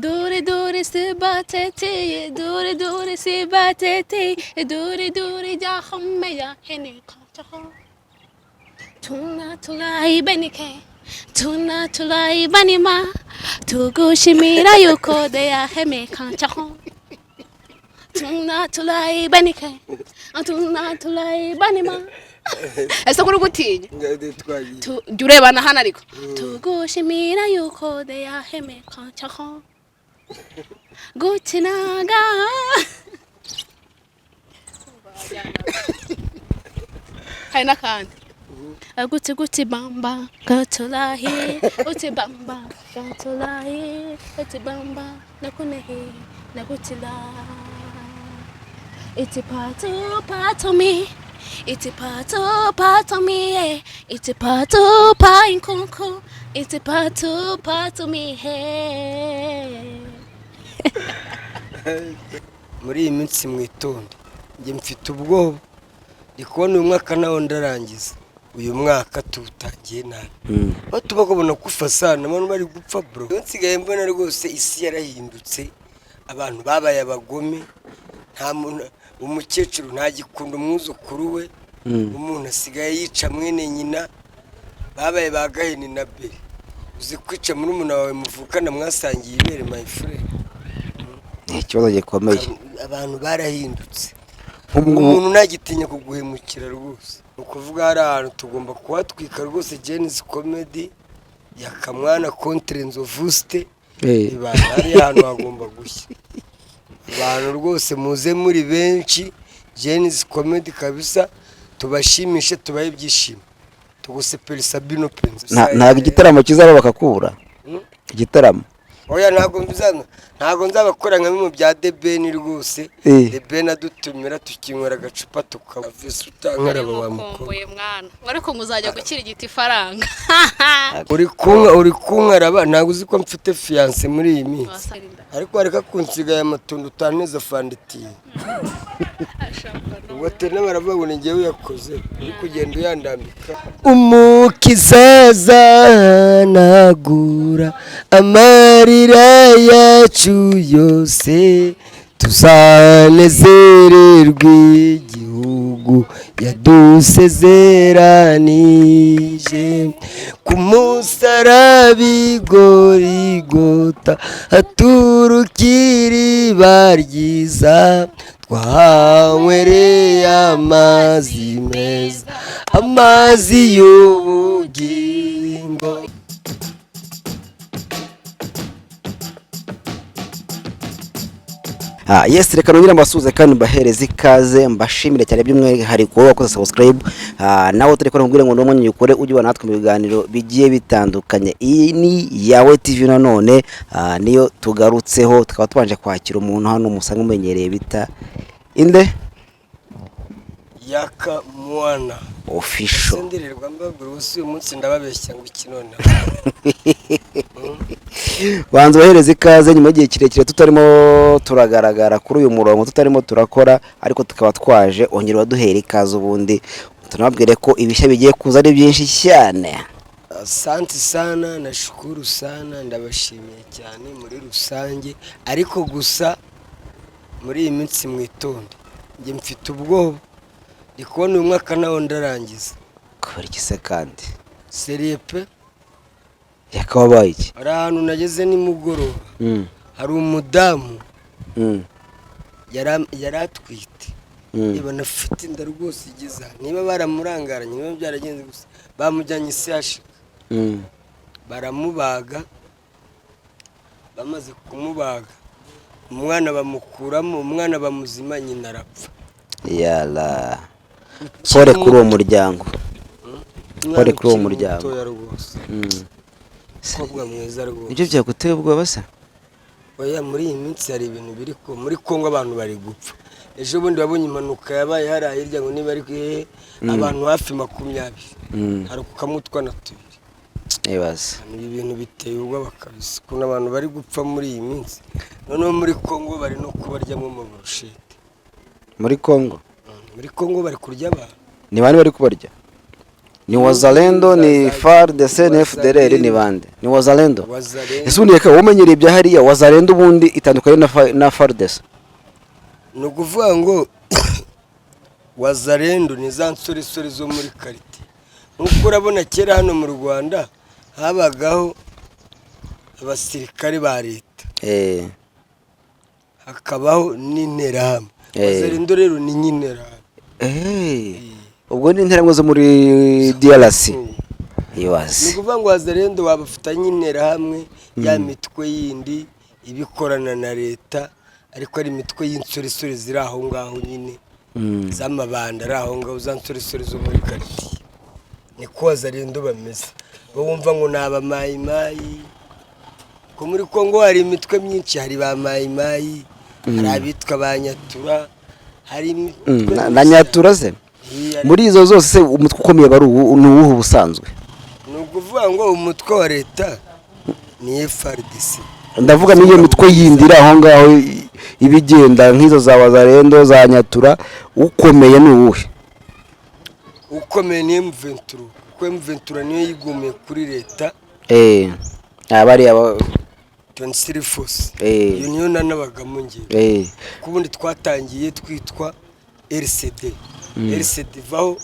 Duri duri sibateti, duri duri sibateti, duri duri ja homme hene kacha. Tuna tulai benike, tuna tulai banima, tugushimira yuko de ya heme kacha. Tuna tulai benike, tuna tulai banima. Ese kuri gutinya? Twagiye. Jya urebana hano, ariko tugushimira yuko de ya heme kacha. Gukinaga hari n'akandi: guti guti bamba gatulahi uti bamba gatulahi uti bamba nakunehi nagutila iti pato pato mi iti pato pato mi eh iti pato pa inkunku iti pato pato mi he. Muri iyi minsi mwitonde, njye mfite ubwoba, ndi kubona uyu mwaka nawo ndarangiza, uyu mwaka tuwutangiye nabi, aho tuba kubona kufasana abantu bari gupfa, bro. Iyo nsigaye mbona rwose isi yarahindutse, abantu babaye abagome, nta muntu, umukecuru ntagikunda umwuzukuru we, umuntu asigaye yica mwene nyina, babaye ba Gahini na Beri. Uzi kwica murumuna wawe muvukana, mwasangiye ibere, my friend? Ni ikibazo gikomeye. Abantu barahindutse. Nk'ubu ngubu Umuntu ntagitinya kuguhemukira rwose. Ni ukuvuga hari ahantu tugomba kuhatwika rwose. Gen-Z Comedy ya Kamwana contre Nzovu Site. Ibanga hari ahantu hagomba gushya. Abantu rwose muze muri benshi, Gen-Z Comedy kabisa, tubashimishe, tubahe ibyishimo, tugusepera Sabino Penzi. Ntabwo igitaramo kizaba bakakubura? Igitaramo? Oya, ntabwo nzabakora nka bimwe bya The Ben rwose. The Ben adutumira tukinywera agacupa, tukavisa utankaraba wa mukobwa. Mukumbuye mwana, ariko ngo uzajya gukirigita ifaranga. Uri kunkaraba, ntabwo uzi ko mfite fiancée muri iyi minsi, ariko wareka kunsiga aya matunda utaneza fanditiye. Ubwo tena baravuga ngo ni njyewe uyakoze, uri kugenda uyandambika. Umukiza azanagura amarira yacu yose, tuzanezererwe igihugu yadusezeranije. Ku musaraba i Gorigota haturuka iriba ryiza, twahanywereye amazi meza, amazi y'ubugingo. Yes, reka nongere mbasuhuze kandi mbahereze ikaze, mbashimire cyane by'umwihariko wowe wakoze subscribe. Nawe turi kubwira ngo n'umwanya ukore ujye ubana natwe mu biganiro bigiye bitandukanye. Iyi ni Yawe TV nanone, niyo tugarutseho, tukaba tubanje kwakira umuntu hano musanzwe mumenyereye bita inde? Yaka Mwana. Official. Ese ndirirwa mbabwira ubusa? Uyu munsi ndababeshya ngo iki noneho? Banza ubahereze ikaze nyuma y'igihe kirekire tutarimo turagaragara kuri uyu murongo, tutarimo turakora, ariko tukaba twaje. Ongera waduhera ikaze, ubundi tunababwire ko ibishya bigiye kuza ari byinshi cyane. Asante sana, nashukuru sana, ndabashimiye cyane muri rusange. Ariko gusa muri iyi minsi mwitonde, njye mfite ubwoba, ndi kubona uyu mwaka nawo ndarangiza. Kubera iki se kandi? Sérieux pe. Yakabaye iki? Hari ahantu nageze nimugoroba, hari umudamu yari atwite, niba anafite inda rwose igeze aha, niba baramurangaranye, niba byaragenze, gusa bamujyanye CHUK, baramubaga. Bamaze kumubaga, umwana bamukuramo, umwana bamuzima, nyina arapfa. Yala, pole kuri uwo muryango. Umwana Pole kuri uwo ukiri muryango. mutoya rwose, umukobwa mwiza rwose. Nibyo byaguteye ubwoba se? Oya, muri iyi minsi hari ibintu biri ko muri Kongo abantu bari gupfa. Ejo bundi wabonye impanuka yabaye hariya hirya, ngo niba ari hehe, abantu hafi 20, hari kukamutwana tubiri. Nibaze. Ibi bintu biteye ubwoba kabisa, ukuntu abantu bari gupfa muri iyi minsi. Noneho muri Kongo bari no kubaryamo mu burushete. Muri Kongo? Muri Kongo bari kurya abantu. Ni bande bari kubarya? Ni Wazalendo, ni FARDC, ni FDLR, ni bande? Ni Wazalendo? Wazalendo. Ese ubundi, reka, wowe umenyereye ibya hariya, Wazalendo ubundi itandukanye na FARDC? Ni ukuvuga ngo Wazalendo ni za nsoresore zo muri quartier. Nk'uko urabona kera hano mu Rwanda habagaho abasirikare ba leta, hakabaho n'Interahamwe. Wazalendo rero ni nk'Interahamwe. Ubwo ni Interahamwe zo muri DRC. Ni Ibaze. ukuvuga ngo Wazalendo wabafata nk'Interahamwe, ya mitwe yindi ibikorana na leta, ariko ari imitwe y'insoresore ziri aho ngaho nyine, z'amabanda ari aho ngaho, za nsoresore zo muri quartier. Niko Wazalendo bameze. Bo wumva ngo ni abamayimayi, ko muri Kongo hari imitwe myinshi, hari ba Mayimayi, hari abitwa ba Nyatura, hari imitwe Na Nyatura se? Muri izo zose se, umutwe ukomeye bari uwu ni uwuhe ubusanzwe? Ni ukuvuga ngo umutwe wa leta ni FARDC. Ndavuga n'iyo mitwe yindi iri aho ngaho, iba igenda nk'izo za Wazalendo, za Nyatura, ukomeye ni uwuhe? Ukomeye ni M23, kuko M23 niyo yigumiye kuri leta. Abariya 23 Force. Iyo niyo nanabagamo ngewe, kuko ubundi twatangiye twitwa RCD. RCD ivaho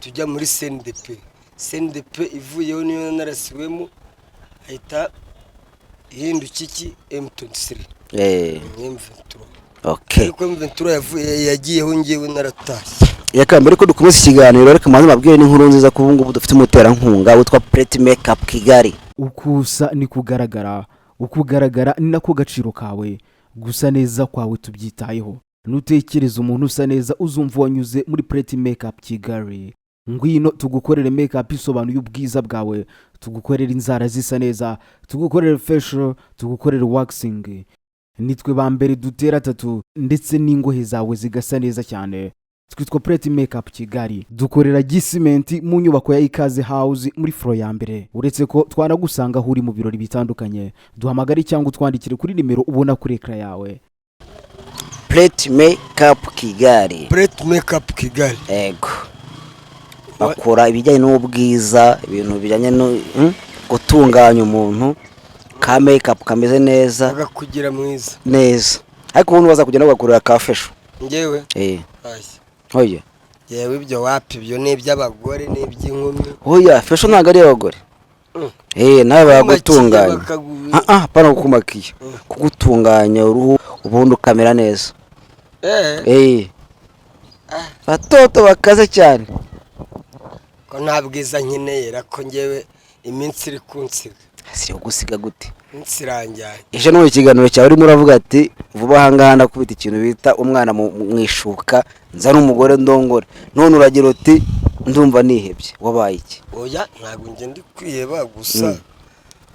tujya muri CNDP. CNDP ivuyeho niyo narasiwemo, ahita ihinduka iki, M23. Ni M23. Ariko M23 yavuye, yagiyeho ngewe naratashye. Reka mbere ko dukomeza ikiganiro, reka maze mabwire n'inkuru nziza ko ubu ngubu dufite umuterankunga witwa Pretty Makeup Kigali. Uko usa ni kugaragara, uko ugaragara ni nako gaciro kawe. Gusa neza kwawe tubyitayeho. Nutekereza umuntu usa neza, uzumva wanyuze muri Pretty Makeup Kigali. Ngwino tugukorere makeup isobanuye ubwiza bwawe, tugukorere inzara zisa neza, tugukorere facial, tugukorere waxing. Nitwe ba mbere dutera tattoo ndetse n'ingohe zawe zigasa neza cyane. Twitwa Pretty Makeup Kigali, dukorera Gisimenti mu nyubako ya Ikaze House muri floor ya mbere. Uretse ko twanagusanga aho uri mu birori bitandukanye, duhamagare cyangwa utwandikire kuri nimero ubona kuri écran yawe. Pretty Makeup Kigali. Pretty Makeup Kigali. Ego, bakora ibijyanye n'ubwiza, ibintu bijyanye no gutunganya umuntu, ka makeup kameze neza. Bakakugira mwiza. Neza. Ariko ubundi waza kugenda ugakorera ka facial? Ngewe? Eh. Aya. Oya. Yewe, ibyo wapi, ibyo ni iby'abagore n'iby'inkumi. Oya, facial ntabwo ari iy'abagore. Eh, nawe baragutunganya. Ah ah, hapana kukumakiya, kugutunganya uruhu ubundi ukamera neza. Eh, batoto bakaze cyane. Ko nta bwiza nkeneye, ko ngewe iminsi iri kunsiga. Siri kugusiga gute? Iminsi iranjyanye. Ejo no mu kiganiro cyawe urimo uravuga ati vuba aha ngaha ndakubita ikintu bita umwana mu ishuka, nzane umugore ndongore, none uragira uti ndumva nihebye. Wabaye iki? Oya, ntabwo njye ndi kwiheba, gusa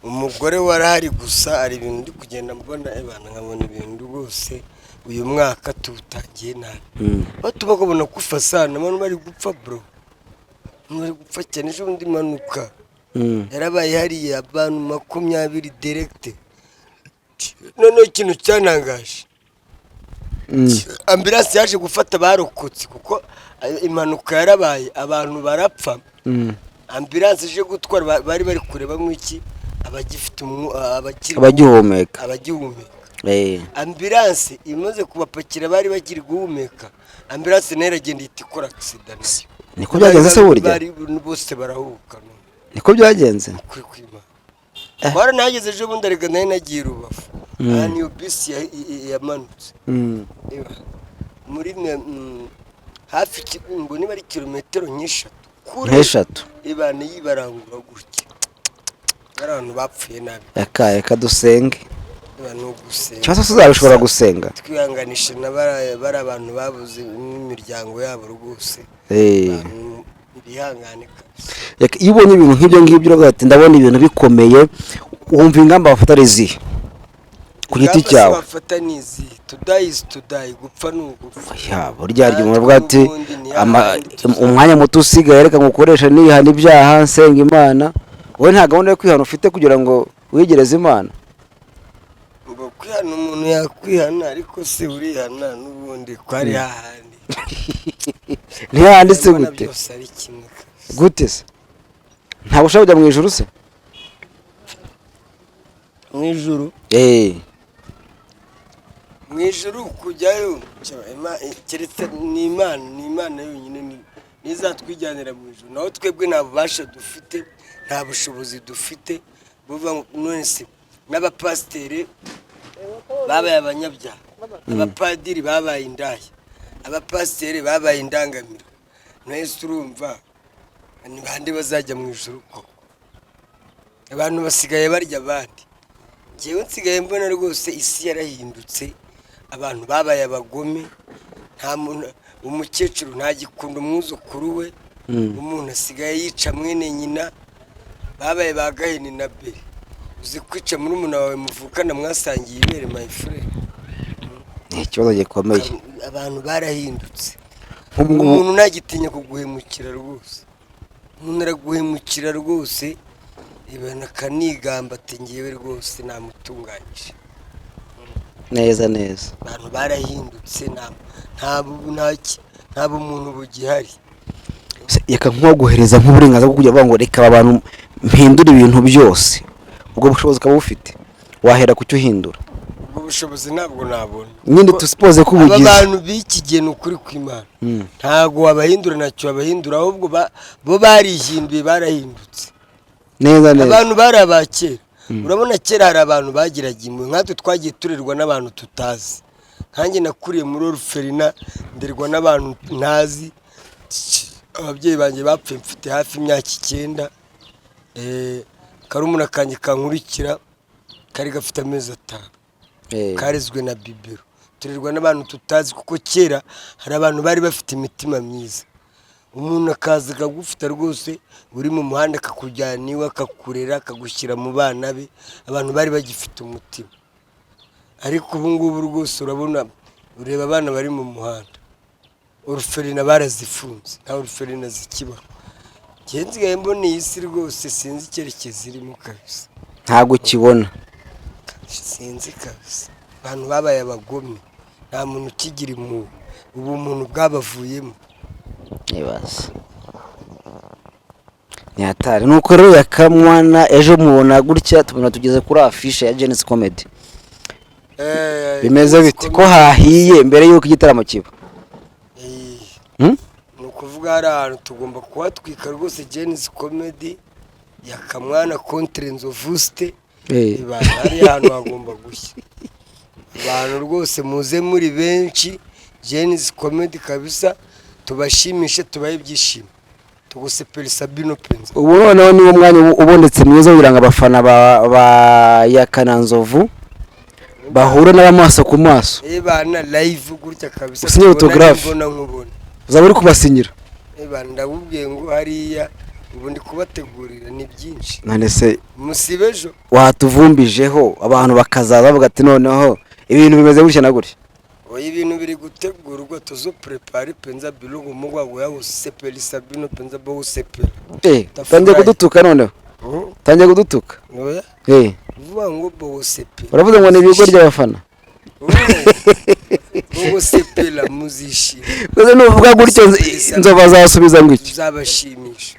umugore warahari, gusa hari ibintu ndi kugenda mbona ebana, nkabona ibintu rwose uyu mwaka tuwutangiye nabi. Aho tuba kubona kufa sana, abantu bari gupfa bro, abantu bari gupfa cyane. Ejo bundi impanuka yarabaye hariya, abantu 20 direct. Noneho ikintu cyantangaje, ambulance yaje gufata abarokotse, kuko impanuka yarabaye abantu barapfa. Ambulance ije gutwara bari bari kurebamo iki, abagifite abakiri Abagihumeka. Abagihumeka. Eh. Ambulance imaze kubapakira bari bakiri guhumeka, ambulance nayo iragenda ihita ikora accident nayo. Niko byagenze se burya? Bari bose barahubuka none. Niko byagenze. Kuri kwima twaranahageze ejo bundi, ariko nayo nagiye i Rubavu, ahantu iyo bisi yamanutse. Eba, muri hafi ngo niba ari kilometero nk'eshatu kure. Nk'eshatu. Ibana yibarangura gutya, ari abantu bapfuye nabi. Reka reka dusenge. Eba, ni ugusenga. Ikibazo se uzabishobora gusenga? Twihanganishe na bari abantu babuze n'imiryango yabo rwose. Abantu bihangane kabisa. Reka, iyo ubonye ibintu nk'ibyo ngibyo uravuga ati ndabona ibintu bikomeye, wumva ingamba bafata ari izihe ku giti Ingamba se cyawe? bafata ni izihe? To die is to die, gupfa ni ugupfa. Ya, burya harya umuntu avuga ati N'ubundi ni hahandi umwanya muto usigaye reka ngukoreshe nihana ibyaha, nsenga Imana. Wowe nta gahunda yo kwihana ufite kugira ngo wigereze Imana? Ngo kwihana, umuntu yakwihana, ariko se urihana n'ubundi ko ari hahandi? Ntiyanditse. Ndabona Gute? byose ari kimwe kabisa. Gute se? Ntabwo ushobora kujya mu ijuru se? Mu ijuru? Eh. Mu ijuru kujyayo, keretse ni Imana, ni Imana yonyine nizatwijyanira mu ijuru. Naho twebwe nta bubasha dufite, nta bushobozi dufite buva. None se n'abapasiteri babaye abanyabyaha, abapadiri babaye indaya, abapasiteri babaye indangamiro? None se urumva ni bande bazajya mu ijuru koko? Abantu basigaye barya abandi. Njyewe nsigaye mbona rwose isi yarahindutse, abantu babaye abagome. Nta muntu, umukecuru ntagikunda umwuzukuru we, umuntu asigaye yica mwene nyina. Babaye ba Gahini na Beri. Uzi kwica murumuna wawe muvukana, mwasangiye ibere, my friend? Ni ikibazo gikomeye. Abantu barahindutse. Nk'ubu ngubu Umuntu ntagitinya kuguhemukira rwose. Umuntu araguhemukira rwose, ibintu akanigamba ati: "Ngewe rwose namutunganyije." Neza neza. Abantu barahindutse, nta bumuntu bugihari. Se, reka nkoguhereza nk'uburenganzira bwo kujya bavuga ngo reka aba bantu mpindure ibintu byose, ubwo bushobozi ukaba bufite, wahera ku cyo uhindura? Ubwo bushobozi ntabwo nabona. Nyine tusipoze ko Aba ubugize. bantu b'iki gihe, ni ukuri kw'Imana, ntabwo wabahindura, ntacyo wabahindura. Ahubwo bo barihinduye, barahindutse. Neza neza. Abantu bari aba kera, urabona kera hari abantu bagiraga impuhwe. Nkatwe twagiye turerwa n'abantu tutazi. Nkanjye nakuriye muri orphelinat, nderwa n'abantu ntazi. Ababyeyi banjye bapfuye mfite hafi imyaka 9. Karumuna kanjye kankurikira kari gafite amezi 5. Karezwe na bibero. Turerwa n'abantu tutazi, kuko kera hari abantu bari bafite imitima myiza. Umuntu akaza akagufata rwose uri mu muhanda, akakujyana iwe, akakurera, akagushyira mu bana be. Abantu bari bagifite umutima. Ariko ubu ngubu rwose urabona, ureba abana bari mu muhanda, orphelinat barazifunze, nta orphelinat zikibaho. Njye nsigaye mbona iyi si rwose sinzi icyerekezo irimo kabisa. Ntabwo ukibona. Sinzi kabisa. Abantu babaye abagome, nta muntu ukigira impuhwe, ubumuntu bwabavuyemo. Ibaze ni hatari. Nuko rero Yakamwana, ejo mubona gutya, tubona tugeze kuri afishe ya Gen-Z Comedy. Bimeze bite ko hahiye mbere y'uko igitaramo kiba? Hmm? Ni ukuvuga hari ahantu tugomba kuhatwika rwose. Gen-Z Comedy, Yakamwana contre Nzovuste. Hari ahantu hagomba gushya. Abantu rwose muze muri benshi, Gen-Z Comedy kabisa, tubashimishe, tubahe ibyishimo, tugusepera sabino penza. Ubu noneho niwo mwanya ubonetse mwiza kugira ngo abafana ba Yakananzovu bahure n'abamaso ku maso. Bana, live gutya kabisa. Usinye autographe. Mbona nkubona. Uzaba uri kubasinyira. Bana, ndabubwiye ngo hariya ubu ndi kubategurira ni byinshi. None se Musibe ejo. watuvumbijeho, abantu bakazaza bavuga ati: "Noneho ibintu bimeze gutya na gutya"? Oya, ibintu biri gutegurwa, tuzo prepare penza bilungu mugwa ya usepeli sabino penza bo usepeli. Tangiye kudutuka noneho, tangiye kudutuka. Oya. Vuga ngo bo usepeli. Uravuze ngo ni ibigo ry'abafana. Bo usepela, muzishima. Gusa nuvuga gutyo, Nzovu azasubiza ngo iki? Tuzabashimisha.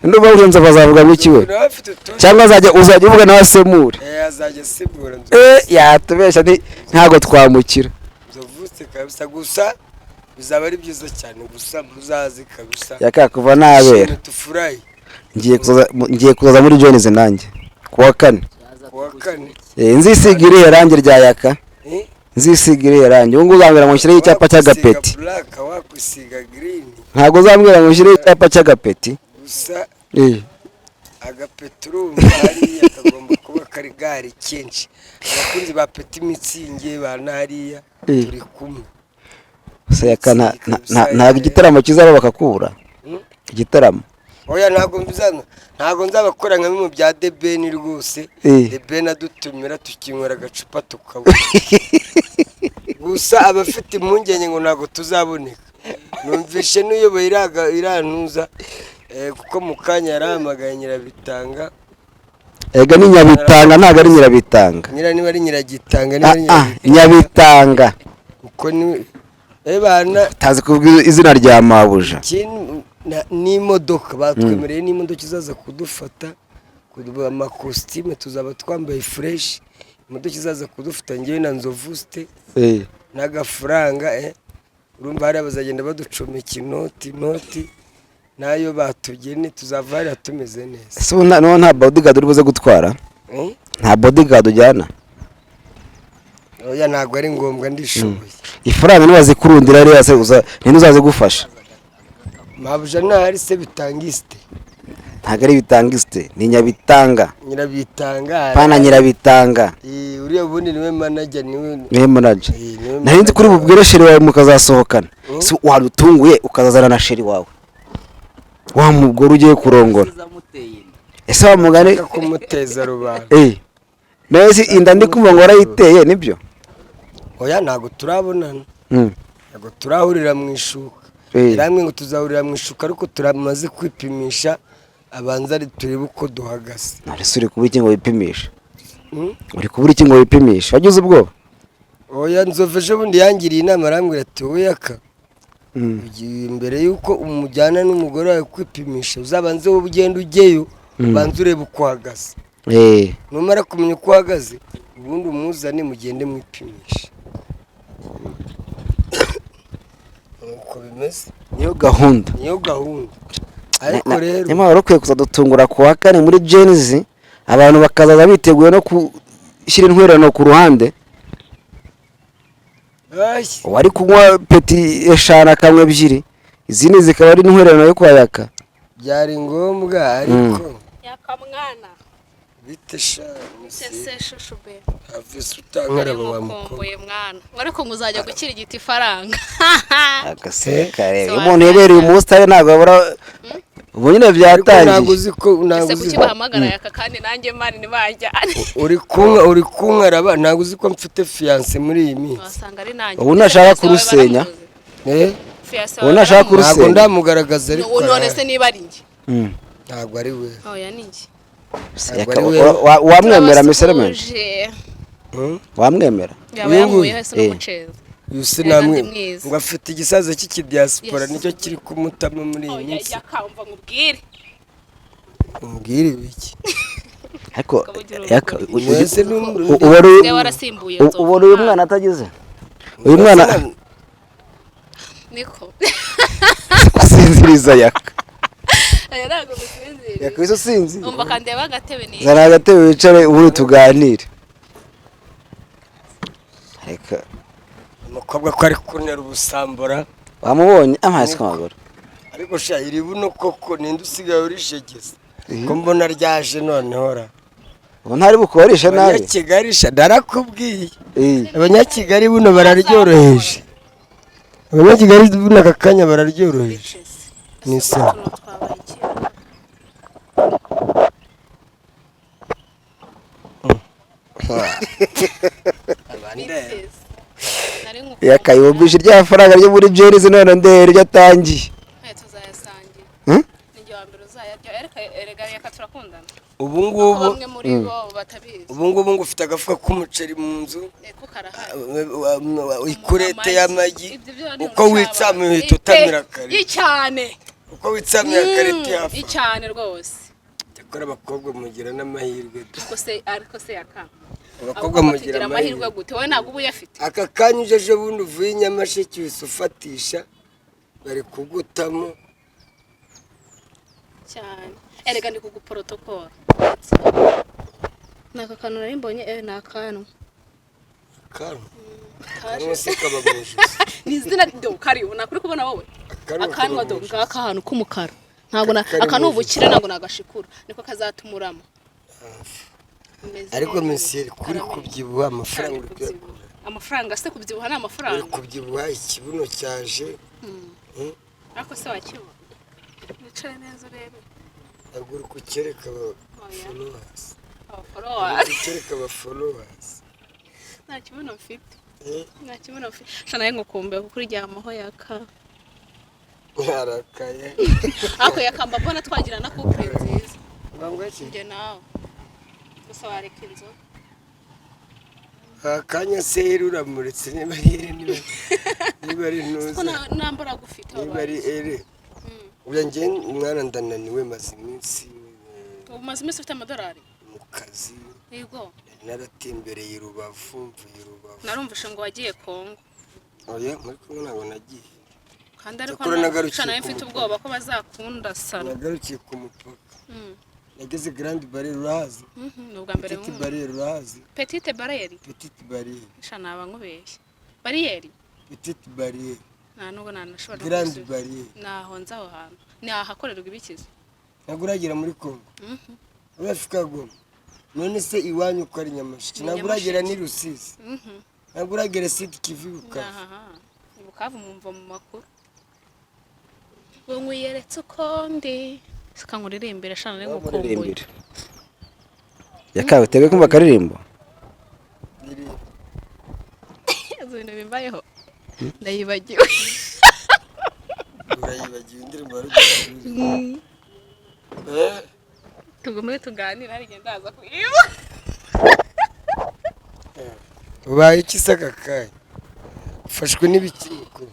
Nuvuga gutyo, Nzovu azavuga ngo iki we? Nawe afite utundi. Cyangwa azajya uzajya uvuga nawe asemure? Azajya asemura. Yatubeshya, ntabwo twamukira. Nzovutse kabisa. Gusa bizaba ari byiza cyane, gusa muzaze kabisa. Yaka, kuva nabera. Shime, tufurahi. Ngiye kuzaza muri Gen-Z nanjye kuwa kane. Kuwa kane. Nzisiga iriya rangi rya Yaka. Eh? Nzisiga iriya rangi. Ubu ngubu uzambwira ngo nshyireho icyapa cy'agapeti? Wakwisiga black, wakwisiga green. Ntabwo uzambwira ngo nshyireho icyapa cy'agapeti? Gusa agapeti urumva hariya kagomba kuba kari gare kenshi. Abakunzi ba peti Mützig ba hariya, turi kumwe. Gusa Yaka, ntabwo igitaramo kizaba bakakubura? Hmm? Igitaramo. Oya, ntabwo nzabakora nka bimwe bya The Ben rwose. The Ben adutumira tukinywera agacupa tukabona. Gusa abafite impungenge ngo ntabwo tuzaboneka, numvishe n'uyoboye iriya ntuza, kuko mu kanya yarahamagaye Nyirabitanga. Ega ni Nyabitanga, ntabwo ari Nyirabitanga. Nyira, niba ari Nyiragitanga, niba ari Ah, ah, Nyirabitanga. Nyabitanga. Kuko ni bana. Tazi kuvuga izina rya mabuja. Ikintu N'imodoka batwemereye, n'imodoka izaza kudufata, kuduha amakositime, tuzaba twambaye fresh. Imodoka izaza kudufata ngewe na Nzovuste n'agafaranga, urumva hariya bazagenda baducomeka inoti, inoti nayo batugene, tuzava hariya tumeze neza. Ese ubu nta bodyguard uri buze gutwara? Eh? Nta bodyguard ujyana? Oya, ntabwo ari ngombwa, ndishoboye. Ifaranga nibazikurundira rero se ninde uzazigufasha? Mabuja ntahari se bitangisite? Ntabwo ari bitangisite, ni Nyabitanga. Nyirabitanga. Pana Nyirabitanga. Eh, uriya ubundi niwe manager, niwe. Niwe manager. Eh, niwe. Nari nzi kuri manager. bubwire chéri wawe mukazasohokana. Si wadutunguye ukazazana na chéri wawe, wa mugore ugiye kurongora? Ese wa mugani? Reka kumuteza rubanda. Eh, nawe si inda ndi kumva ngo warayiteye, nibyo? Oya, ntabwo turabonana. Ntabwo turahurira mu ishuka. Yarambwiye ngo tuzahurira mu ishuka, ariko turamaze kwipimisha, abanza ari turebe uko duhagaze. None se uri kubura iki ngo wipimishe? Mm? Uri kubura iki ngo wipimishe? Wagize ubwoba? Oya, Nzove ejo bundi yangiriye inama, arambwira ati: "Wowe Yaka, ugiye imbere y'uko umujyana n'umugore wawe kwipimisha, uzabanze wowe ugende ujyeyo, ubanze urebe uko uhagaze. Numara kumenya uko uhagaze, ubundi umuzane mugende mwipimishe." Nuko bimeze. Niyo gahunda. Niyo gahunda, ariko rero Niyo mpamvu wari ukwiye kuzadutungura ku wa kane muri Gen-Z, abantu bakazaza biteguye no gushyira intwererano ku ruhande. Ay, Uwari kunywa peti eshanu akanywa ebyiri, izindi zikaba ari intwererano yo kwayaka. Byari ngombwa, ariko Yakamwana. Bite sha? Sese shushu be. Avise utankaraba wa mukobwa. Nkumbuye mwana, ariko ngo uzajya gukirigita ifaranga. Agasekare. So Iyo umuntu yabereye umusitari ntabwo abura ubu nyine. Ariko ntabwo Byatangiye. uzi ko ntabwo Ese uzi kuki bahamagara Yaka kandi nanjye mani ntibajyane? Uri kunkaraba, ntabwo uzi ko mfite fiancé muri iyi minsi? Wasanga ari nanjye. Ubu ntashaka kurusenya. Eh? Ubu ntashaka Ntabwo kurusenya. ndamugaragaza, ariko None se arahari. niba ari njye? Ntabwo ari we. Oya, ni njye. Ntabwo ari we. Wamwemera miseremenje? Turabasuhuje. Wamwemera? Yaba Uyu yankuyeho nguyu? ese n'umuceza. Uyu si Reka namwe ndi mwiza. ngo afite igisaza cy'ikidiyasipora. Yes. Nicyo kiri kumutama muri iyi Oya. minsi. Yakamva nkubwire. Umbwire ibiki? Ariko Ukabugira Yaka, urugori. Mwese ubona Usigaye warasimbuye Nzovu. ubona uyu mwana atagize uyu mwana Niko. Gusinziriza Yaka. Aya ntabwo gusinziriye. Yaka wese usinzira. Umva kandeba agatebe ni. Zana agatebe wicare ubundi tuganire, reka. Umukobwa ko ari kuntera ubusambura. Wamubonye amazi kw'amaguru. Ariko sha, iri buno koko ninde usigaye urishegeza ko mbona ryaje noneho ra? Ubu ntari bukubarisha nabi. Abanyakigali sha, narakubwiye. Abanyakigali buno bararyoroheje, abanyakigali buno aka kanya bararyoroheje, ni sawa. Utuntu twabaye iki? Biteze. Nari nkukumbuye. Yakayumvisha rya faranga ryo muri Gen-Z, none ndebe iryo atangiye. Aya tuzayasangira. Hmm? Ni njye wa mbere uzayarya. Erega erega reka turakundana. Ubu Kuko ngubu bamwe muri bo batabizi. Ubu ngubu ngo ufite agafuka k'umuceri mu nzu, Eh, ko karahari. ikurete y'amagi. Ibyo byo ni Uko urucabana. witsamuye uhita utamira kare. Icyane. Uko witsamuye kareti hafi. Icyane rwose. Cyakora abakobwa mugira n'amahirwe da. Ariko se Yaka. Abakobwa mugira tugira amahirwe amahirwe. gute? Wowe ntabwo uba uyafite. Aka kanya uje ejo bundi uvuye i Nyamasheke uhise ufatisha bari kugutamo. Cyane. Erega ndi kuguporotokora. Ni aka kantu nari mbonye, ni akanwa. Akanwa? Kaje. Akanwa se kaba mu ijosi? Ni izina do kariho nakuri kubona wowe. Akanwa Akanwa kaba do mu ijosi. ngaka ahantu k'umukara. Ntabwo na Kari aka ni mu ubukire, ntabwo nagashikura. Niko kazatumuramo. Umeze Ariko neza. mesiyeri kuri Karame. kubyibuha amafaranga Cyane uri kubyibuha. kuyakura? Amafaranga se kubyibuha ni Uri amafaranga? kubyibuha, ikibuno cyaje. Ariko se wakibona? Wicare neza urebe. Ntabwo uri kucyereka aba followers. Aba followers. Uri kucyereka aba followers. Nta kibuno mfite. Eh? Nta kibuno mfite. Sha nawe ngukumbuye kuko uryamaho Yaka. Arakaye. Ariko Yaka mba mbona twagira na couple nziza. Ngombwa ki? Njye nawe. Gusa wareka inzoga. Akanya se ere uramuretse, niba ari ere, niba ari Ko ntuza, nta mbaraga ufite niba ari wabaye. ere. Ubu njye mwana ndananiwe, maze iminsi Ubu umaze iminsi ufite amadolari? mu kazi. Yego. Nari naratembereye i Rubavu, mvuye i Rubavu. Narumvishe ngo wagiye Kongo. Oya, muri kumwe ntabwo nagiye. Kandi ariko Cyakora nagarukiye nawe ku mfite mupaka. ubwoba ko bazakunda sana. Nagarukiye ku mupaka, nageze Grande Barrière, urahazi? Ni ubwa mbere Petite nkumva. Barrière urahazi? Petite barrière? Petite Barrière. Sha, naba nkubeshye, barrière. Petite Barrière. Nta nubwo nanashobora no Grande kubisubiza. Barrière. Naho nzi aho hantu ni ahakorerwa ibikiza. Ntabwo uragera muri Congo? Urafika Goma? None se iwanyu ko ari Nyamasheke? Ni Ntabwo uragera Nyamasheke. n'i Rusizi? Ntabwo uragera Sud Kivu, Bukavu? Ahaha, i Bukavu mumva mu makuru ngo nkwiyeretse uko ndi, sika nkuririmbire shana, nari ngukumbuye. Muririmbire yakawe, tebe kumva akaririmbo. Riri- Izi bintu bimbayeho ndayibagiwe. Urayibagiwe indirimbo wari ugiye? Tugume tuganire, hari igihe ndaza kuyiba. Ubaye iki se aka kanya? Ufashwe n'ibiki mukuru?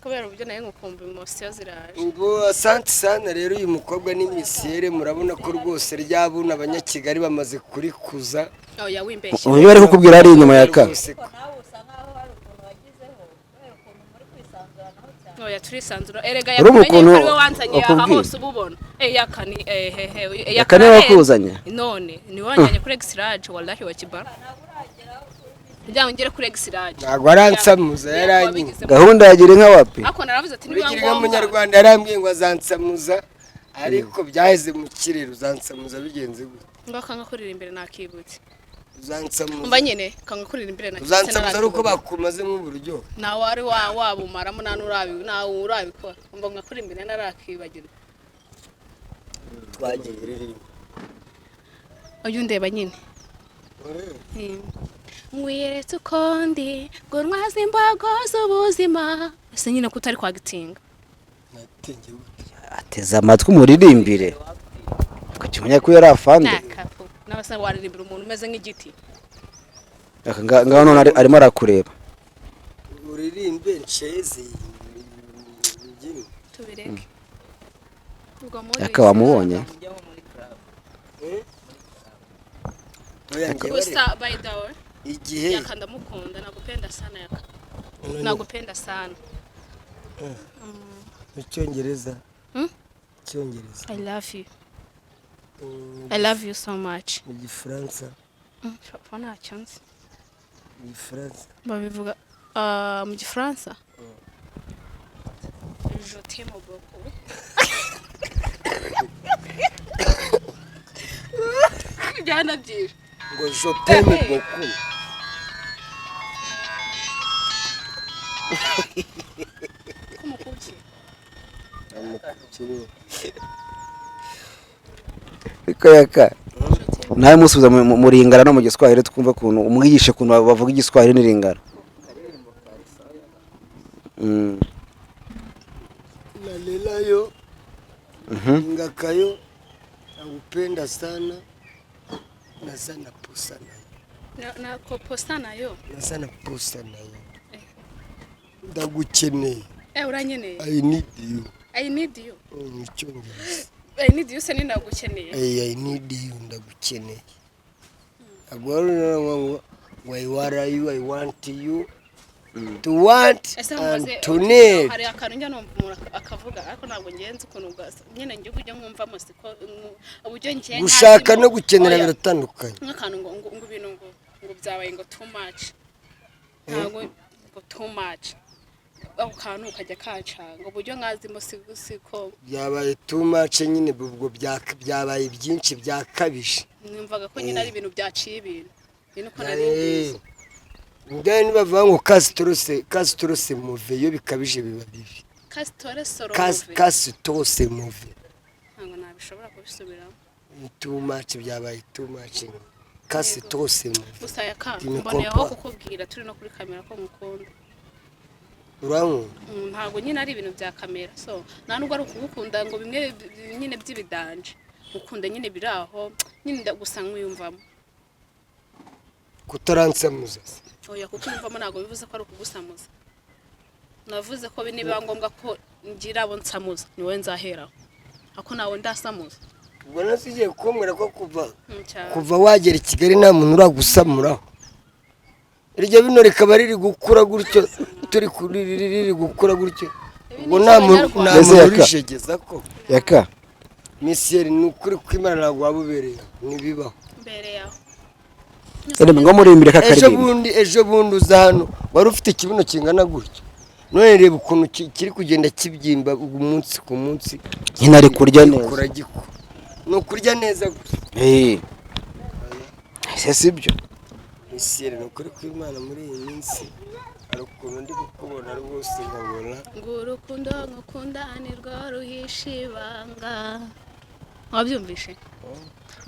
Kubera uburyo nawe ngukumva, emotion ziraje. Ngo asante sana. Rero uyu mukobwa ni misiyere, murabona ko rwose ryabuna abanyakigali bamaze kurikuza. Oya, wimbeshye. Uyu bari kukubwira ari inyuma ya ka Rwose. Nawe usa nkaho hari ukuntu wagizeho kubera ukuntu muri kwisanzuranaho cyane. Oya, turisanzura erega. Urumva Yakumenye ko ukuntu ari we wanzanye aha akubwiye? hose uba ubona. Yaka ni hehe. Yaka niwe wakuzanye? None ni wanjyanye kuri Exilage, wallahi wa kibara, kugira ngo ngere kuri Exilage. Ntabwo aransamuza, yaranyiye. Gahunda ya gira inka wapi? Ariko naravuze ati nibiba Urigira inka ngombwa. Munyarwanda, yarambwiye ngo azansamuza, ariko byaheze mu kirere. Uzansamuza bigenze gute? Ngo akanga kurira imbere nakibutse. Uzansamuza. Umva nyine, kanga kurira imbere nakibutse. Uzansamuza ari uko bakumaze nk'uburyo. Nawe wari wabumaramo, nta n'urabi, nawe urabikora. Umva, ngo akuri imbere narakibagirwa. Twagiye, ririmba. Uyu ndeba nyine. Nkwiyeretse uko ndi ngo ntwaze imbago z'ubuzima. Ese nyine ko utari kwagitinga? Natingiye gute? Ateze amatwi umuririmbire, tukakimenya ko yari afande. Nakapu n'abasa waririmbira umuntu umeze nk'igiti. Aka ngaho none arimo arakureba. Uririmbe nsheze mbyine. Tubireke ubwo muri. Yaka wamubonye. Eh? Oya, njyewe Gusa by the way, igihe Yaka ndamukunda, nakupenda sana Yaka, nakupenda sana. Mu Cyongereza? Hmm? Cyongereza? I love you. I love you so much. Mu Gifaransa? Papa, ntacyo nzi. Mu Gifaransa? Babivuga mu Gifaransa je t'aime beaucoup. Byanabyije. Ngo je t'aime beaucoup. Kumukuki. Amukukiri. Ariko Yaka nawe musubiza mu Lingala no mu Giswahili, twumve ukuntu umwigishe ukuntu bavuga Igiswahili n'Iringara. Nalelayo ngakayo, nakupenda sana na sana posa nayo. Na koposta nayo. Na sana posa nayo, ndagukeneye. Eh, uranyeneye. I need you. I need you. Mu Cyongereza. I need you se ni ndagukeneye? I need you, ndagukeneye. Ntabwo wari unanwa ngo I want you, I want you to want Ese and nkubaze, to need. hari akantu njya numva umuntu akavuga, ariko ntabwo ngenzi ukuntu nyine njye uburyo nkumvamo siko uburyo njye Gushaka nkazimo. no gukenera Oya, biratandukanye. Nk'akantu ngo ibintu ngo byabaye ngo too much, ntabwo ngo too much, ako kantu kajya kancanga uburyo nkazimo siko. Byabaye too much nyine, ubwo byabaye byinshi, byakabije. Numvaga ko nyine ari ibintu byaciye ibintu, ni uko nari mbizi. Ndani nibavuga ngo quand trop c'est mauvais, iyo bikabije biba bibi. Kasitore soro. Quand trop c'est mauvais. Ntabwo nabishobora kubisubiramo. Ni too much, byabaye too much, quand trop c'est mauvais. Gusa Yaka, Tu me mboneyeho comprends. kukubwira turi no kuri kamera ko ngukunda. Urankunda? Ntabwo nyine ari ibintu bya kamera, so nta nubwo ari ukugukunda ngo bimwe nyine by'ibidanje, gukunda nyine biri aho nyine, gusa nkwiyumvamo. Kutaransamuza se? Oya, kukwiyumvamo ntabwo bivuze ko ari ukugusamuza. Navuze ko nibiba ngombwa ko Ngira abo nsamuza, ni wowe nzaheraho, ako nawe ndasamuza. Ubwo nasigiye kumbwira ko kuva Cyane. kuva wagera i Kigali nta muntu uragusamuraho. Iryo bino rikaba riri gukura gutyo, turi kuri riri gukura gutyo, ubwo nta muntu, nta Mbese muntu Yaka. urijegeza ko Yaka. Misiyeri, ni ukuri kw'Imana, ntabwo waba ubereye, ntibibaho. Mbere yaho. Reba ngo murimbire Ejo kakaririmbo. bundi, ejo bundi uza hano wari ufite ikibuno kingana gutyo, none reba ukuntu kiri kugenda kibyimba umunsi ku munsi. Nyine ari kurya neza. Gikura, gikura, ni ukurya neza gusa. Eh. Ese sibyo? Misiyeri, ni ukuri kw'Imana, muri iyi minsi hari ukuntu ndi kukubona rwose nkabona Ngo urukundo ngukunda nirwo ruhisha ibanga, wabyumvishe?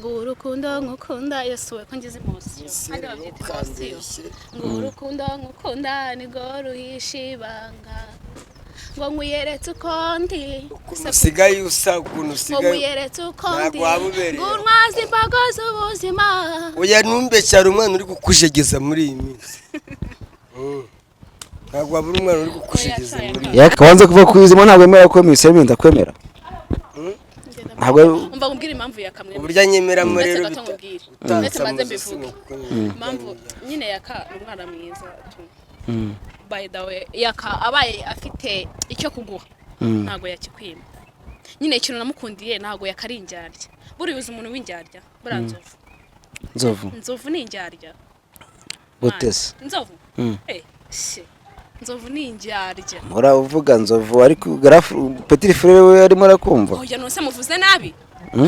Ngo urukundo ngukunda, Yesu we, ko ngize emotion. Misiyeri, Hajya babyita emotion. ntukambeshye. Ngo urukundo ngukunda nirwo ruhisha ibanga, ngo nkwiyeretse uko ndi. Ukuntu usigaye usa, ukuntu Ngo usigaye nkwiyeretse uko ndi. Ntabwo waba ubereye. Ngo untwaze imbago z'ubuzima. Oya, ntumbeshye, hari umwana uri kukujegeza muri iyi minsi. Ntabwo wabura umwana uri kukujegeza muri iyi. Yaka, wanze kuva ku izima, ntabwo wemera ko Miss Element akwemera. Ntabwo Umva nkubwire impamvu yakamwe. Uburyo anyemeramo Ndetse rero gato nkubwire, ndetse mbanze mbivuge impamvu nyine. Yaka ni umwana mwiza tu. By the way, Yaka abaye afite icyo kuguha ntabwo yakikwima. Nyine ikintu namukundiye, ntabwo yakari indyarya. Buriya uzi umuntu w'indyarya? Buriya Nzovu. Nzovu. Nzovu ni indyarya. Gute se? Nzovu, eh she, Nzovu ni indyarya. Muravuga Nzovu, ariko garafu petit frère we arimo arakumva. Oya, none se muvuze nabi?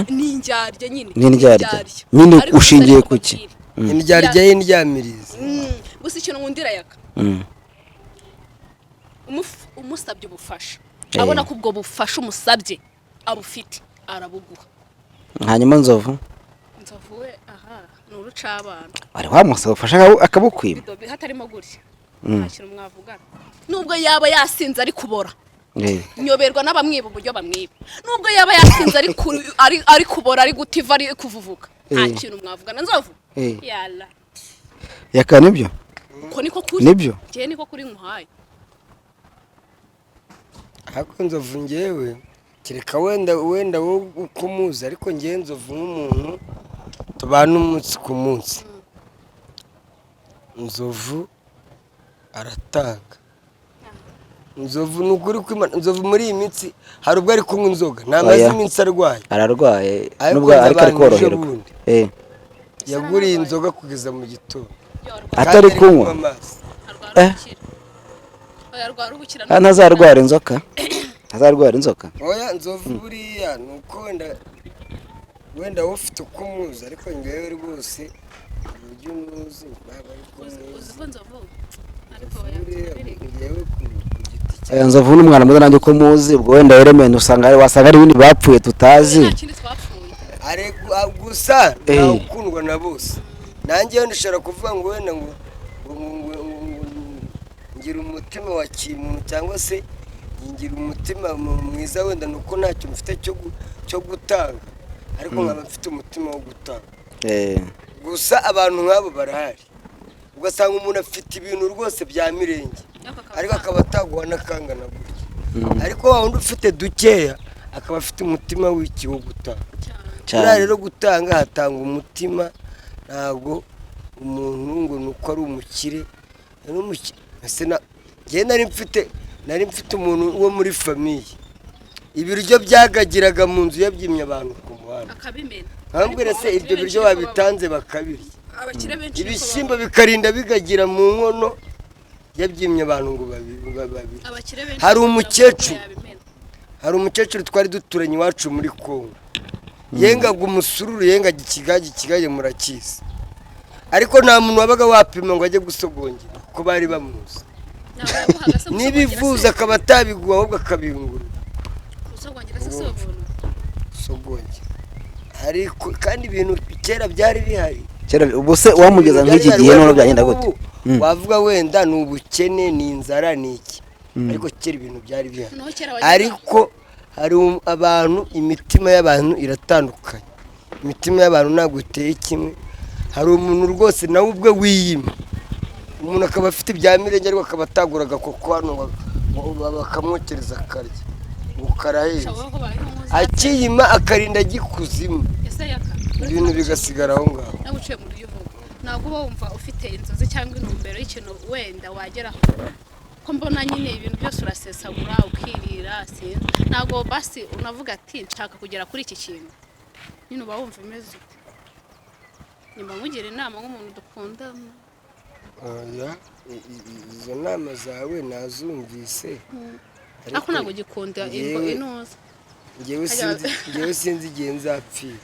Ni indyarya nyine. Ni indyarya. Nyine Ariko ushingiye gusa ku ki? reka mbabwire. Indyarya y'indyamirizi. Gusa ikintu nkundira Yaka, umusabye ubufasha, abona ko ubwo bufasha umusabye abufite, arabuguha. Hanyuma Nzovu? Nzovu we, aha ni urucabana. Wari wamusaba ubufasha akabukwima? Bidobe hatarimo gutya, nta kintu mwavugana, nubwo yaba yasinze ari kubora. Nyoberwa n'abamwiba uburyo bamwiba. Nubwo yaba yasinze ari kubora, ari gutiva, ari kuvuvuka, nta kintu mwavugana Nzovu. Yala. Yaka, nibyo? Uko niko kuri. Nibyo? Njyewe niko kuri nkuhaye. Ariko Nzovu ngewe, kereka wenda wowe uko umuzi, ariko ngewe Nzovu nk'umuntu tubana umunsi ku munsi, Nzovu aratanga. Nzovu, ni ukuri kw'Imana, Nzovu muri iyi minsi hari ubwo ari kunywa inzoga, ntamaze Oya. iminsi arwaye. Ararwaye. Ariko Nubwo ariko ari abantu ejo koroherwa. bundi yaguriye inzoga kugeza mu gitondo. Atari Kandi ari kunywa. amazi. Arwara Eh. ubukira. Oya, arwara ubukira. Ah, ntazarwara inzoka, ntazarwara inzoka. Oya, Nzovu buriya ni uko wenda wowe ufite uko umuzi, ariko ngewe rwose uburyo umuzi ntabwo ariko Uzi umuzi. Uzi ko Nzovu, ariko oya, Buriya biri. ngewe ku giti cyanjye. Aya, Nzovu ni umwana mwiza, nanjye uko muzi. Ubwo wenda Element usanga wasanga ari ibindi bapfuye tutazi. Nta kindi twapfuye. Gusa ntawe ukundwa na bose. Nanjye wenda ushobora kuvuga ngo wenda ngo ngira umutima wa kimuntu, cyangwa se ngira umutima mwiza, wenda ni uko ntacyo mfite cyo gutanga, ariko nkaba mfite umutima wo gutanga. Gusa abantu nk'abo barahari, ugasanga umuntu afite ibintu rwose bya mirenge, ariko akaba ataguha n'akangana gutya, ariko wa wundi ufite dukeya akaba afite umutima w'iki? Wo gutanga. Buriya Cyane. rero gutanga hatanga umutima, ntabwo umuntu ngo ni uko ari umukire. Ari umukire. Ese njyewe nari mfite umuntu wo muri famille, ibiryo byagagiraga mu nzu yabyimye abantu ku muhanda. Akabimena. Nkambwira se, ibyo biryo babitanze bakabirya? Abakire benshi niko. Ibishyimbo bikarinda bigagira mu nkono, yabyimye abantu ngo babirye. Abakire benshi Hari niko umukecuru. yabimena. Hari umukecuru twari duturanye iwacu muri Kongo, yengaga umusururu, yengaga ikigage. Ikigage murakizi, ariko nta muntu wabaga wapima ngo ajye gusogongera kuko bari bamuzi. Ntabwo yaguhaga se gusogongera? N'ibivuza akaba atabiguha, ahubwo akabiyungurura. Gusogongera se si ubuntu? Gusogongera ariko kandi ibintu kera byari bihari. Kera, ubu se wamugeza nk'iki gihe none byagenda gute? Ubu wavuga wenda ni ubukene, ni inzara, ni iki, ariko kera ibintu byari bihari. Naho kera wajyaga- Ariko hari abantu, imitima y'abantu iratandukanye, imitima y'abantu ntabwo iteye kimwe. Hari umuntu rwose nawe ubwe wiyima, umuntu akaba afite ibya mirenge ariko akaba atagura agakoko hano bakamwokereza akarya. Ngo karaheze. Ushobora kuba ari nk'uzi. Akiyima akarinda agikuzimu, Ese Yaka, ibintu bigasigara aho ngaho. Nawe uciye mu buryo uvuga, ntabwo uba wumva ufite inzozi cyangwa intumbero y'ikintu wenda wageraho? Ko mbona nyine ibintu byose urasesagura, ukirira, sinzi, ntabwo basi unavuga ati nshaka kugera kuri iki kintu nyine, uba wumva umeze ute? Nyuma mugira inama nk'umuntu dukundana. Oya, izo nama zawe nazumvise. Ariko ntabwo ugikunda inuza. Njyewe sinzi igihe nzapfira.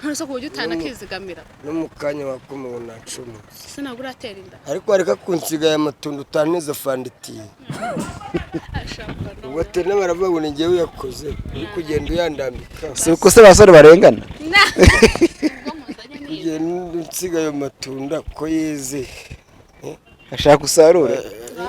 None se ku buryo utanakizigamira? No mu kanya wakomewe nacumuze. Ese ntabwo uratera inda? Ariko wareka kunsiga aya matunda utaneza fanditiye. Ashaka no Ubwo atari baravuga ngo ni njyewe uyakoze, uri kugenda uyandambika. Si uko se abasore barengana? Na ubwo muzanye niba Kugenda unsiga ayo matunda ko yeze. Ashaka usarure.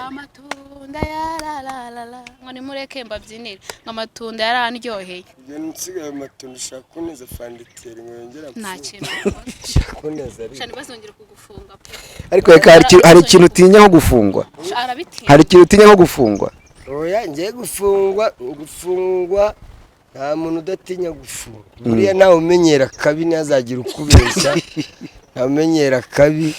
Amatunda yarararara, ngo nimureke mbabyinire, ngo amatunda yarandyoheye. Kugenda unsiga ayo matunda, ushaka kuneza fanditiye ngo yongere Nta apfuye. kintu ukora. Ushaka kuneza ariko. Shani, bazongera kugufunga pe. Ariko reka, hari ikintu utinya nko gufungwa? Arabitinya. Hari ikintu utinya nko gufungwa? Oya, ngiye gufungwa, nta muntu udatinya gufungwa buriya. Ntawe umenyera kabi, ntazagira ukubeshya, ntawe umenyera kabi.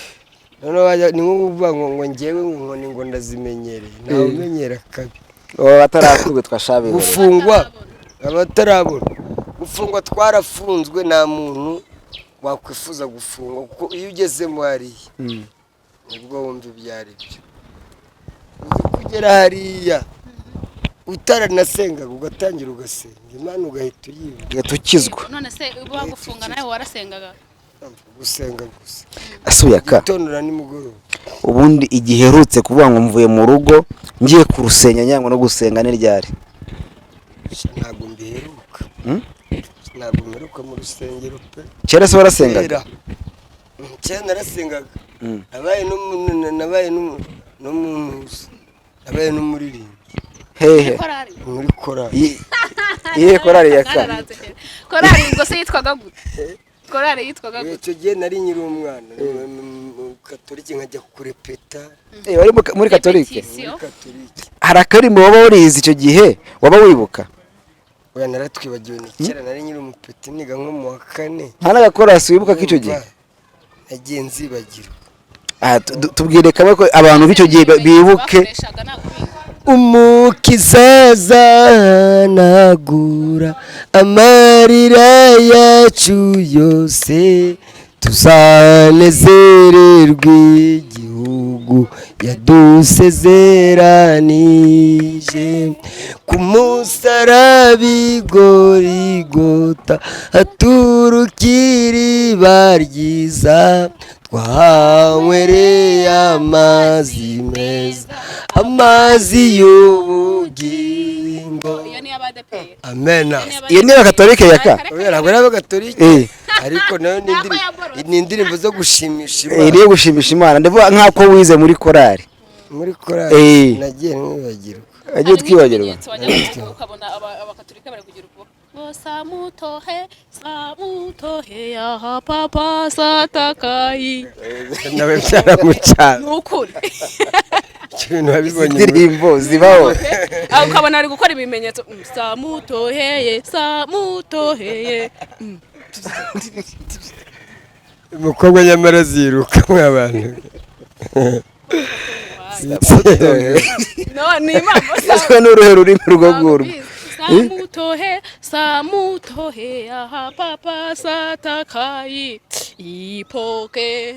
Noneho ni nko kuvuga ngo ngewe ngo inkoni ngo ndazimenyereye, ntawe umenyera kabi. Baba batarakubitwa shabi. Gufungwa, abatarabona gufungwa, twarafunzwe. Nta muntu wakwifuza gufungwa, kuko iyo ugezemo hariya nibwo wumva ibyo ari byo. Uzi kugera hariya utaranasengaga, ugatangira ugasenga Imana, ugahita uyiba. Ugahita ukizwa. None se bagufunga nawe warasengaga? Gusenga gusa. Asuyaka. Gitondo na nimugoroba. Ubundi igihe uherutse kuvuga ngo mvuye mu rugo ngiye kurusenya nyangwa no gusenga ni ryari? Ntabwo mbiheruka. Hmm? Ntabwo mperuka mu rusengero pe. Kera se warasengaga? Kera. Kera narasengaga. Nabaye nabaye n'umuririmbyi. Hehe? Korari. Muri korali. Iyihe korali ya ka? Korari ubwo se yitwaga gute? Korari yitwaga gute? Icyo gihe nari nkiri umwana mu Katolike, nkajya kurepeta. Wari muri Katolike? Repetition. Muri Katolike. Hari akarimbo waba warize icyo gihe waba wibuka? Oya, naratwibagiwe, ni kera, nari nkiri umupeti, niga nko mu wa kane. Nta n'agakorasi wibuka k'icyo gihe? Urumva, nagiye nzibagirwa. Ah, tubwire kamwe ko abantu b'icyo gihe bibuke. Bakoreshaga ntabwo biga. Umukiza azahanagura amarira yacu yose, tuzanezererwe igihugu yadusezeranije. Ku musaraba i Gorigota haturuka iriba ryiza, twahanywereye amazi meza, amazi y'ubugingo. Iyo ni iy'Abadeperi. Amena. Iyo ni Abakatolike yaka? Oya, ntabwo ari Abagatolike. Ariko nayo ni Ntabwo yaborotse. Ni indirimbo zo gushimisha Eh, Imana. niyo gushimisha Imana, ndavuga nk'ako wize muri korali. Muri korali nagiye nkwibagirwa. Agiye twibagirwa. Hari nk'ikimenyetso wajya ukabona Abakatolika bari kugira ukuboko ngo samutohe samutohe yaha papa satakayi. Nawe byaramucana. Ni ukuri. Icyo bintu wabibonye muri Indirimbo zibaho. Aho ukabona ari gukora ibimenyetso, samutoheye samutoheye. Umukobwa nyamara ziruka mwa bantu. No ni impamvu. Ese ni uruhe rurimi rwo ngurwo? Samutohe samutohe aha papa satakayi ipoke.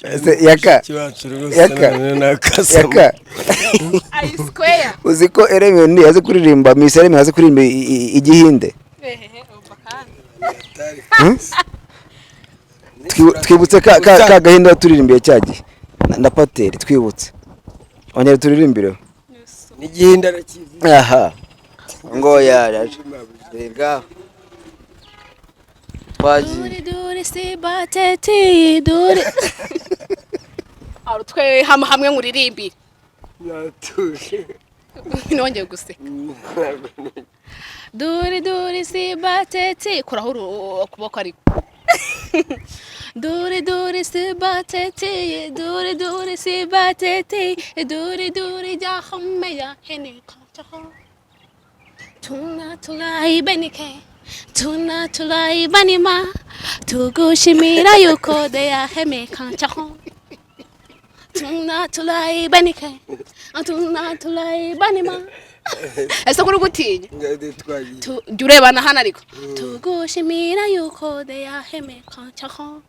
Ese yaka Kiwacu rwose. Yaka. None nakasamo. Yaka. I swear. Uzi ko Element azi kuririmba, Miss Element azi kuririmba igihinde? Ehehe, umva kandi. Twibutse ka gahinda waturirimbiye cya gihe na Pateri, twibutse, ongera turirimbire. N'igihinda arakizi. Aha ngo yaraje rega twagiye. Duri duri si bateti duri. Twe hamwe hamwe nkuririmbire. Natuje. Nongeye guseka. Duri duri si bateti, kuraho ukuboko ariko. Duri duri si batete, duri duri si batete, duri duri ja homme ya hene kacha. Tuna tulai benike, tuna tulai banima, tugushimira yuko de ya heme kacha. Tuna tulai benike, tuna tulai banima. Ese kuri gutinya? Ngade twagiye. Jya urebana hano ariko tugushimira yuko de yaheme kancaho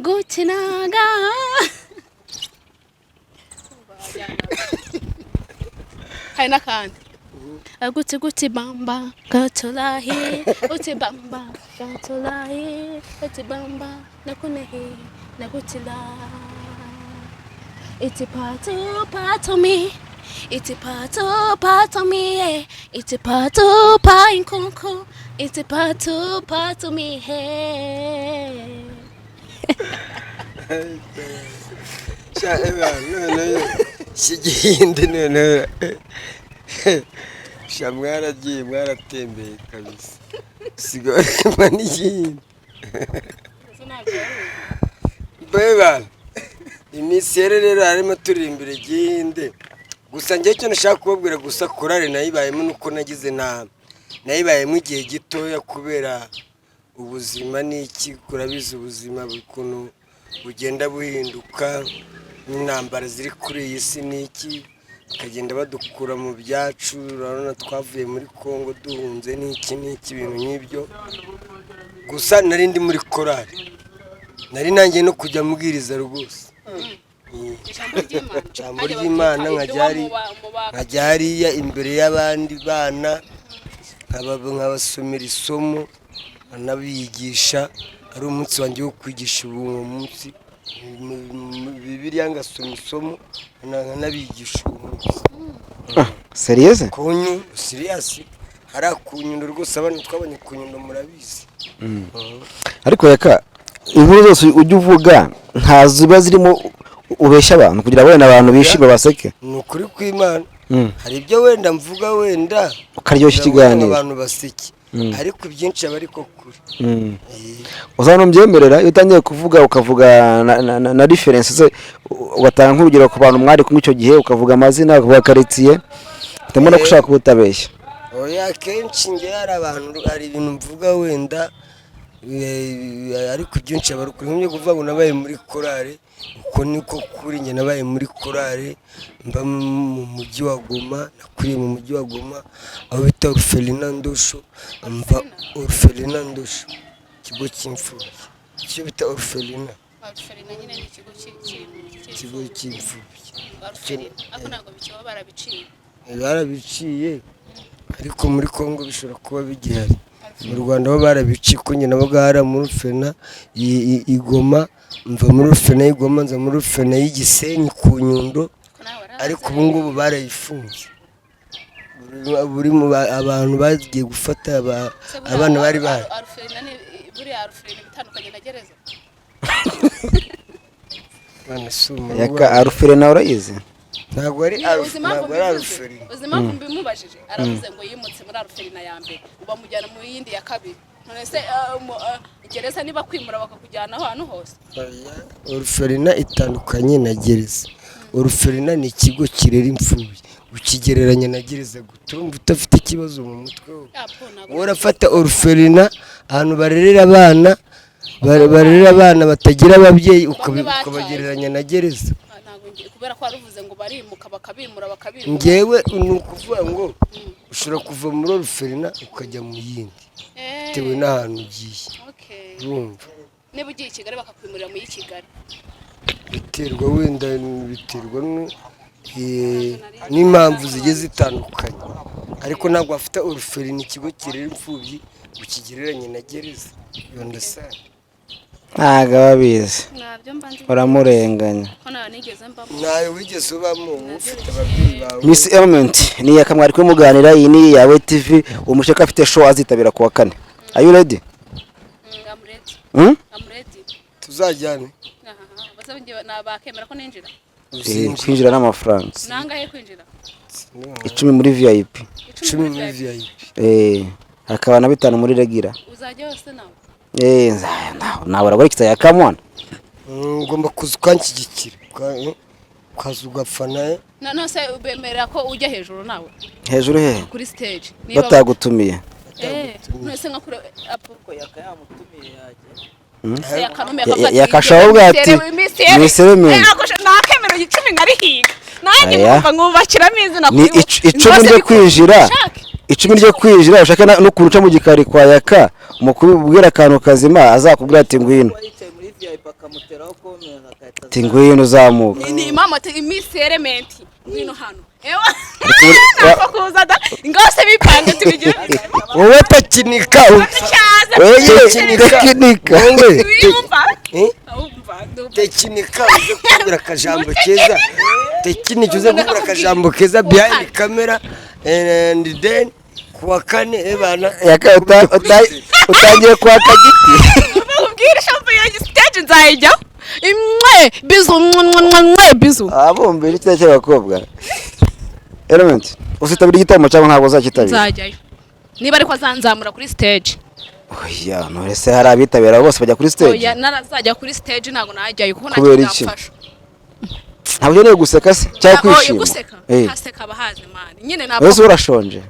gukinaga. Hari n'akandi: guti guti bamba gatulahi uti bamba gatulahi uti bamba nakunehi nagutila. It's a part of part of me. It's a part of part of me. Yeah. It's a part of part in kunku. It's a part of part of me. Hey. Sha eba, noneho shigihinde, noneho sha mwaragiye mwaratembeye kabisa, sigaye n'igihinde. Beba iminsi yari rero harimo turirimbira igihinde gusa. Njye icyo nashaka kubabwira gusa, korali nayibayemo nuko nagize na nayibayemo igihe gitoya kubera ubuzima n'iki, urabizi ubuzima ukuntu bugenda buhinduka n'intambara ziri kuri iyi si n'iki, bakagenda badukura mu byacu. Urabona twavuye muri Congo duhunze n'iki n'iki, ibintu nk'ibyo. Gusa nari ndi muri korali, nari nanjye no kujya mbwiriza rwose. Ijambo ry'Imana. Ijambo ry'Imana, nkajya hariya imbere y'abandi bana nkabasomera isomo, nkanabigisha. Ari umunsi wanjye wo kwigisha ubu uwo munsi Bibiliya, ngasoma isomo nkanabigisha uwo munsi. Sérieux? Kunyu serious, hariya ku Nyundo rwose, abana twabonye ku Nyundo murabizi. Ariko reka, inkuru zose ujya uvuga nta ziba zirimo ubeshya abantu kugira ngo wenda abantu bishime baseke? Ni ukuri kw'Imana. Hari ibyo wenda mvuga wenda ukaryoshya kugira ngo ikiganiro, abantu baseke, ariko ibyinshi aba ariko kuri. Uzabona umbyemerera iyo utangiye kuvuga ukavuga na reference ze, ugatanga nk'urugero ku bantu mwari kumwe icyo gihe, ukavuga amazina, ukavuga karitsiye, ndabona ko ushaka kuba utabeshya. Oya, akenshi njye hari abantu, hari ibintu mvuga wenda, ariko ibyinshi aba ari ukuri. Nk'ibyo kuvuga ngo nabaye muri korale, uko niko kuri. Njye nabaye muri korale mba mu mujyi wa Goma, nakuriye mu mujyi wa Goma aho bita Orphelinat Ndosho. Mva Orphelinat Ndosho, ikigo cy'imfubyi, icyo bita orphelinat. Orphelinat nyine ni ikigo Ikigo cy'imfubyi. Orphelinat ariko ntabwo bikiba, barabiciye. Barabiciye, ariko muri Congo bishobora kuba bigihari. Mu Rwanda bo barabiciye, ko njye nabaga hariya muri orphelinat i Goma, mva muri orphelinat y'i Goma nza muri orphelinat y'i Gisenyi ku Nyundo. Ko nawe warahaze. Ariko ubu ngubu barayifunze. Buri mu abantu bagiye gufata Se buriya abana bari bahari. Orphelinat ni buriya orphelinat bitandukanye na gereza? Bana si umuntu Yaka, orphelinat nawe urayizi? Ntabwo ari Uzi impamvu ntabwo ari mbivuze? Orphelinat. Uzi impamvu mbimubajije? Aravuze ngo yimutse muri orphelinat ya mbere, bamujyana mu yindi ya kabiri. None se gereza niba kwimura bakakujyana ahantu hose? Orphelinat itandukanye na gereza. Orphelinat ni ikigo kirera imfubyi, ukigereranya na gereza gute? Urumva udafite ikibazo mu mutwe wowe? Apo, ntabwo. Wowe urafata orphelinat ahantu barerera abana barerera abana batagira ababyeyi, Bamwe bataye. ukabagereranya na gereza? Ah, ntabwo kubera ko waruvuze ngo barimuka, bakabimura, bakabimura. Ngewe ni ukuvuga ngo ushobora kuva muri orphelinat ukajya mu yindi bitewe n'ahantu ugiye. Urumva? Niba ugiye i Kigali bakakwimurira mu y'i Kigali. Biterwa wenda, biterwa n'impamvu zigiye zitandukanye, ariko ntabwo wafata orphelinat, ikigo kirera imfubyi, ukigereranye na gereza, you understand? Ntabwo aba abizi. Ntabyo mba nzi. Uramurenganya. Ko nawe nigeze mbamo. Ntawe wigeze ubamo, ufite ababyeyi bawe. Miss Element ni Yakamwari kuri muganira, iyi ni Yawe TV. Umushaka afite show azitabira kuwa kane. Are you ready? I'm ready. Hmm? I'm ready. Tuzajyane. Aha, bose bakemera ko ninjira. Uzinjira. Kwinjira n'amafaranga. Nangahe kwinjira? 10 muri VIP. 10 muri VIP. Hakaba na 5 muri regular. Uzajya hose nawe? Nabura guherekeza yakamwana. Ugomba kuza ukanshyigikira, ukaza ugafana. None se bemerera ko ujya hejuru nawe? Hejuru hehe? Kuri stage. Batagutumiye? None se nka kure apo Yaka yamutumiye yajya. Se yakanumiye Ya- akavuga ati, yakashaho ubwo ati, "Miss Miss Element." Nakemera 10 nkarihiga nanjye. Aya. Nkumva nkubakiramo izina Ni kuri bo. 10 Rwose ryo kwinjira. Ushake. 10 ryo kwinjira, ushake n'ukuntu uca mu gikari kwa Yaka, umukuru ubwira akantu kazima, azakubwira ati ngwino. Kuba yicaye muri VIP akamuteraho comment agahita Ati ngwino uzamuka. Ni mama ati Miss Element ngwino hano, ewa. Ariko Ntabwo kuza da, ngaho se bipange tubigire. Wowe tekinika. Cyaza. Wowe tekinika. Wowe Wiyumva. Eh? Wumva ndumva. Tekinika, uze kubwira akajambo keza. Tekinika, uze kubwira akajambo keza behind camera and then kuwa kane ebana. Yaka utangiye kwaka giti. Ubwire shampo ya stage nzayijyaho imwe bizu mwe mwe mwe mwe bizu. Abumbira ikirere cy'abakobwa. Element, uzitabira igitaramo cyangwa ntabwo uzakitabira? Nzajyayo niba ariko azanzamura kuri stage. Oya, none se hari abitabira bose bajya kuri stage? Oya, narazajya kuri stage ntabwo najyayo kuko ntacyo Kubera iki? byamfasha. Ntabwo ukeneye guseka se cyangwa Oya, kwishima? guseka. Eh. Haseka abahazi man nyine ntabwo. Ese urashonje?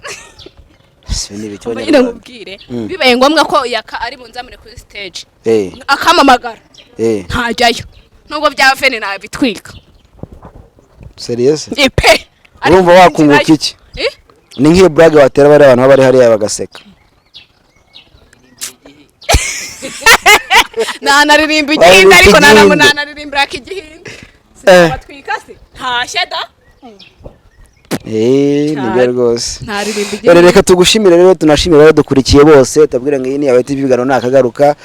Si ni ibiki Umva nyine Abanyarwanda? nkubwire, bibaye ngombwa ko Yaka ari bunzamure kuri stage akamamagara, ntajyayo nubwo byaba fene nabitwika. Serious? Ipe. Urumva wakunguka iki? Eh? Ni nk'iyo blague watera bariya abantu baba bari hariya bagaseka. Nanaririmba igihinde ariko. Waririmba igihinde. Nanaririmbira igihinde sinatwika se ntashye da. Nibyo rwose. Ntaririmba Rero igihinde. reka tugushimire, rero tunashimire abadukurikiye bose, tubabwire ngo iyi ni Yawe TV, ibiganiro nakagaruka.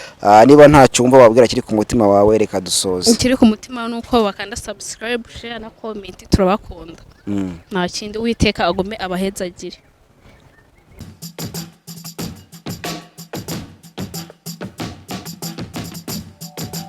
Niba nta cyumva wabwira kiri ku mutima wawe, reka dusoze. Ikiri ku mutima ni uko bakanda subscribe, share na comment. Turabakunda. Nta kindi, Uwiteka agume abahezagire.